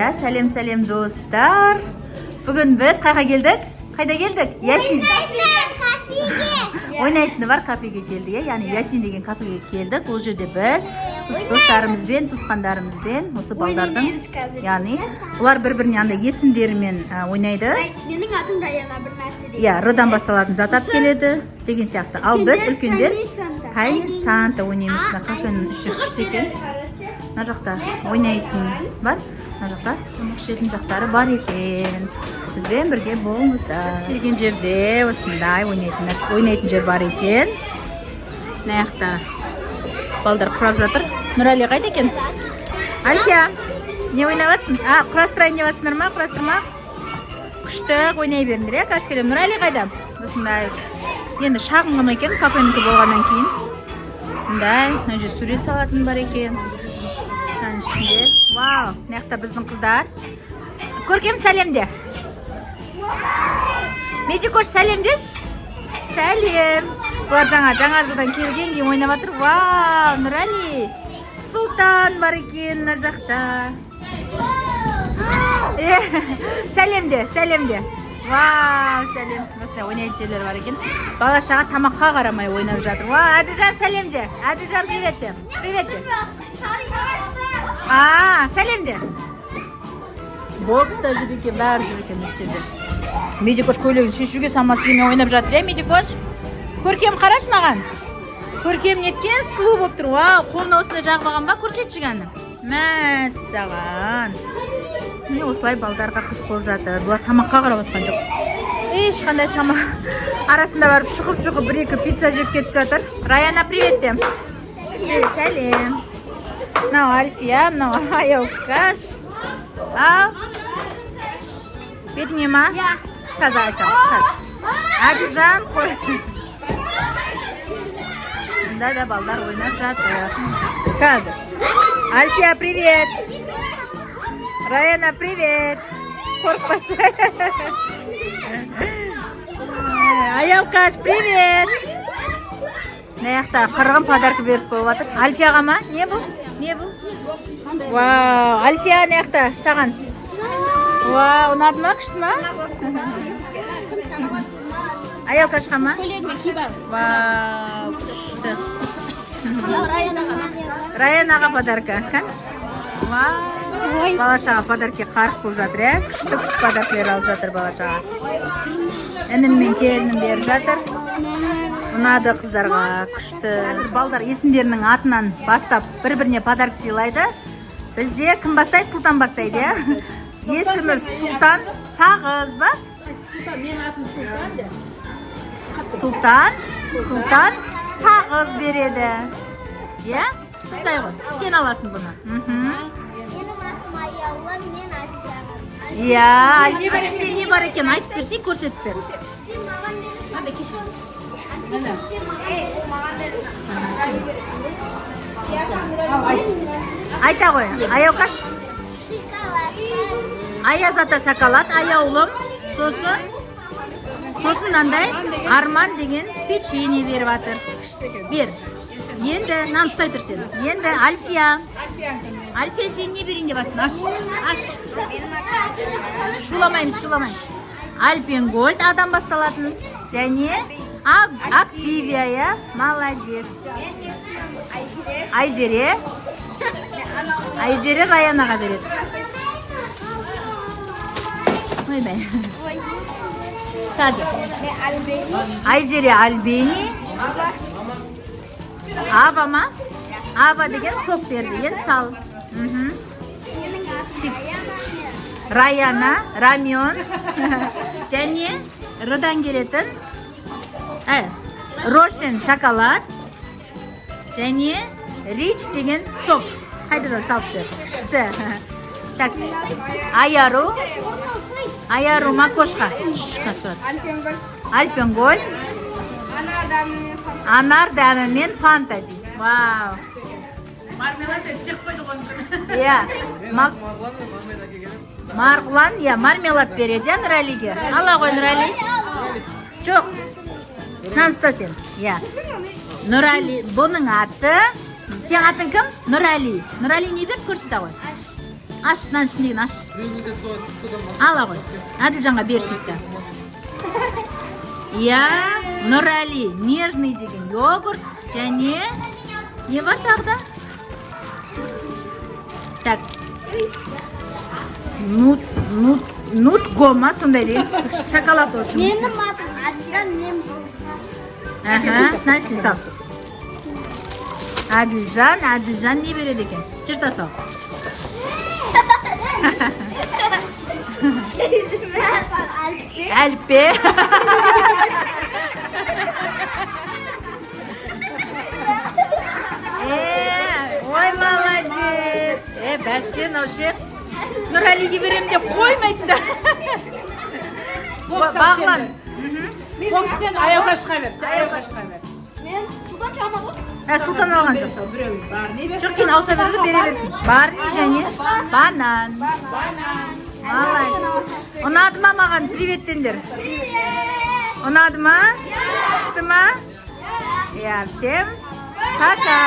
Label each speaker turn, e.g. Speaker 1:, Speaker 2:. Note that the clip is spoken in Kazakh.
Speaker 1: Иә, сәлем, сәлем, достар! Бүгін біз қайда келдік? Қайда келдік? Ясин.
Speaker 2: Кафеге.
Speaker 1: Ойнайтыны бар кафеге келдік, иә. Яғни Ясин деген кафеге келдік. Ол жерде біз достарымызбен, туысқандарымызбен осы балдардың
Speaker 2: Ойнаймыз қазір.
Speaker 1: Яғни бұлар бір-біріне андай есімдерімен ойнайды.
Speaker 2: Менің атым Раяна бір нәрсе дейді.
Speaker 1: Иә, Р-дан басталатын зат алып келеді деген сияқты. Ал біз, үлкендер, Тайный Санта ойнаймыз. Мына кафенің іші күшті екен. Мына жақта ойнайтын бар, мына жақта тамақ ішетін жақтары бар екен. Бізбен бірге болыңыздар. Біз келген жерде осындай ойнайтын нәрсе, ойнайтын жер бар екен. Мына жақта балдар құрап жатыр. Нұрәли қайда екен? Альфия, не ойнап жатсың? А, құрастырайын деп жатсыңдар ма? Құрастырма, күшті ойнай беріңдер, иә. Қазір келемін. Нұрәли қайда? Осындай енді шағын ғана екен, кафенікі болғаннан кейін. Мындай мына жерде сурет салатын бар екен. Мынаның ішінде, вау, мына жақта біздің қыздар. Көркем, сәлем де! Медикош, сәлемдеші, сәлем! Бұлар жаңа жылдан келген кейін ойнап жатыр. Вау, Нұрәли, Сұлтан бар екен мына жақта. Сәлем де, сәлем де! Вау, сәлем! Осындай ойнайтын жерлер бар екен. Бала шаға тамаққа қарамай ойнап жатыр. Вау, Әділжан, сәлем де! Әділжан, привет де, привет де! А, сәлем де! Бокс та жүр екен, бәрі жүр екен осы жерде. Медикош көйлегін шешуге самасы келмей ойнап жатыр, иә. Медикош, Көркем, қарашы маған. Көркем неткен сұлу болып тұр! Вау, қолына осындай жағып алған ба? Көрсетші, кәні. Мәссаған, міне, осылай балдарға қызық болып жатыр. Бұлар тамаққа қарап отқан жоқ ешқандай. Тамақ арасында барып, шығып шығып, бір екі пицца жеп кетіп жатыр. Раяна, привет де! Привет, сәлем! Мынау Альфия, мынау Аяукаш. Ау, бетіңе ма?
Speaker 2: Иә.
Speaker 1: Қазір айтамын, қазір. Әділжан, қой. Мында да балдар ойнап жатыр қазір. Альфия, привет! Раяна, привет! Қорықпаса. Аяукаш, привет! Мына жақта қырғын подарка беріс болып жатыр. Альфияға ма? Не бұл, не бұл? Вау, Альфия, мына жақта саған. Вау, ұнады ма? Күшті ма? Аяукашқа ма?
Speaker 3: Көйлегіме киіп ал.
Speaker 1: Вау, күшті!
Speaker 3: Раянаға.
Speaker 1: Раянаға подарка. Кән, вау, бала шаға подарки қарық болып жатыр, иә. Күшті, күшті подаркілер алып жатыр бала шаға. Інім мен келінім беріп жатыр. Ұнады қыздарға, күшті. Қазір балдар есімдерінің атынан бастап бір біріне подарок сыйлайды. Бізде кім бастайды? Сұлтан бастайды, иә. Есімі Сұлтан, сағыз ба?
Speaker 3: Сұлтан, менің атым Сұлтан де.
Speaker 1: Сұлтан, Сұлтан сағыз береді, иә. Ұстай ғой, сен аласың бұны.
Speaker 2: Менің атым Аяулы, мен Альфияға.
Speaker 1: Иә, ішінде не бар екен, айтып берсей, көрсетіп бер.
Speaker 2: Сен маған бересің.
Speaker 3: Анда, кешіріңіз.
Speaker 2: Маған бересің.
Speaker 1: Айта ғой, Аяукаш.
Speaker 2: Шоколад.
Speaker 1: Аяз ата шоколад, Аяулым. Сосын мынандай Арман деген печенье беріп жатыр. Бер енді, мынаны ұстай тұр сен. Енді Альфия. Альфия, сен не берейін деп жатсың? Аш, аш! Шуламаймыз, шуламаймыз. Альпен Гольд адам басталатын және Активия, иә. Молодец! Айзере, Айзере Раянаға береді. Ойбай, қазір. Айзере Альбени, Ава ма? Ава деген сок берді. Енді сал.
Speaker 2: Менің атым Аяна.
Speaker 1: Раяна рамен және Рдан келетін Рошен шоколад және Рич деген сок. Қайтадан салып бер, күшті. Так, Аяру, Аяру Макошқа тұрады. Альпенгольд.
Speaker 2: Анар дәмімен.
Speaker 1: Анар дәмімен фанта дейді. Вау!
Speaker 3: Мармелад жеп қойды ғой.
Speaker 1: Иә, Марғұлан, иә, мармелад береді, иә, Нұрәлиге. Ала ғой, Нұрәли. Жоқ, мынаны ұста сен, иә. Нұрәли, бұның аты, сенің атың кім? Нұрәли. Нұрәли не берді, көрсете ғой. Аш, мынаның ішіндегіні аш. Ала ғой. Әділжанға бер, сөйтті. Иә, Нұрәли, нежный деген йогурт және не бар тағы да? Так. Нут, нут, нутго ма, сондай деген шоколад, в общем.
Speaker 2: Менің атым Әділжан, мен болса.
Speaker 1: Аха, мынаның ішіне сал. Әділжан, Әділжан не береді екен? Жырта сал. Әліппе. Е, ой, молодец. Е, бәсе, мынау ше. Нұрәлиге беремін деп қоймайтын да. Бағлан.
Speaker 3: Фокс, сен аяуға шыға бер. Сен аяуға шыға бер.
Speaker 2: Мен Сұлтан жаман ғой.
Speaker 1: Ә, Сұлтан алған
Speaker 3: Бере
Speaker 1: жоқ.
Speaker 3: сал, біреуін. Бар, не берсең.
Speaker 1: Жоқ, кейін ауыса береді, бере берсін. Барни және банан. Молодец. Ұнады ма маған? Привет деңдер. Ұнады ма? Күшті ма? Иә, всем пока.